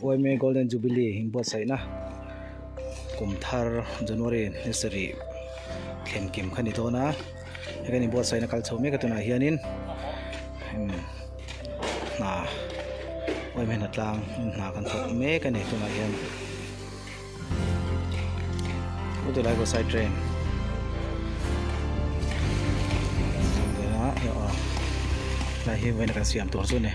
Yma Golden Jubilee inbuatsaihna kum thar January ni sarih thlen kim kha ni dawn a hei kan inbuatsaihna kal chho mek a tunah hianin hna Yma hnatlang hna kan thawk mek a ni tunah hian. Utilai ko side train. Lai hi vawiin kan siam tur chu a ni.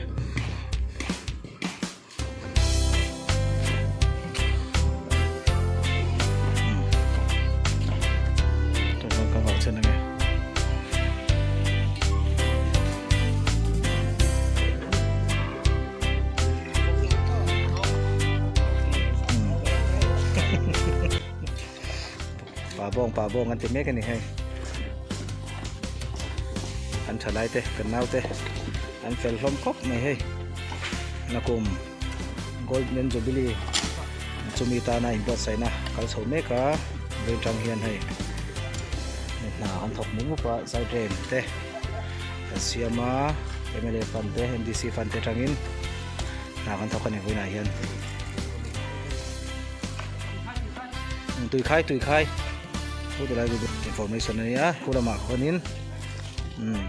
Pa bawng pa bawng an ti mek a ni hei an tha lai te kan nau te an fel hlawm khawp mai hei nakum golden jubilee chumi tana inbuatsaihna kal chho mek a vawiin tang hian hei hna an thawk mup mup a side rail te kan siam a mla fund te mdc fund te atangin hna kan thawk a ni vawiinah hian tui khai tui khai thu ti lai information a nia khu lamah khuanin umm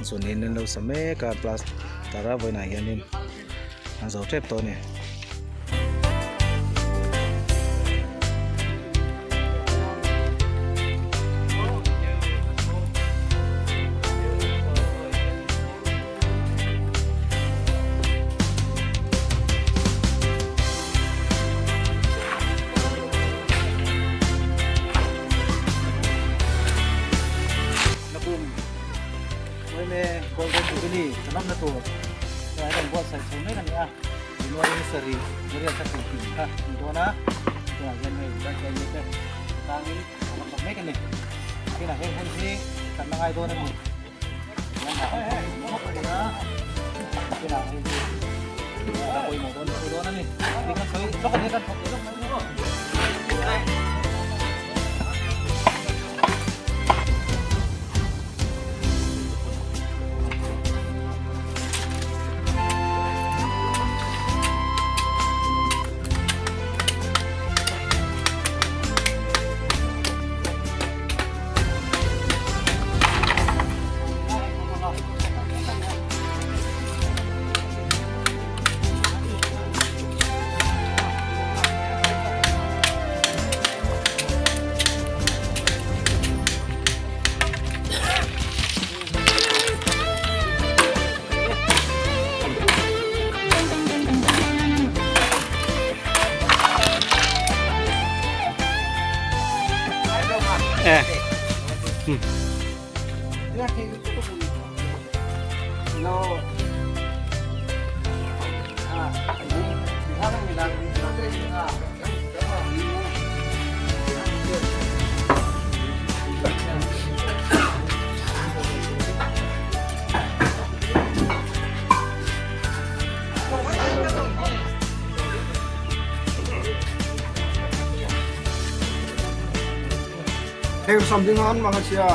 chuanin an lo sa mek a plaster a vawiinah hianin an zo tep tawh a ni. Nakum Moime Golden Jubilee lamna tur tunah hian buatsaih chho mek a ni a January ni sarih Muriel kha kum kim kha a ni dawn a tunah hian hei buatsaih te tlangin a lam bawk mek a ni tinah heng hun hi kan la ngai dawn a ni. Heng something an mang a sia.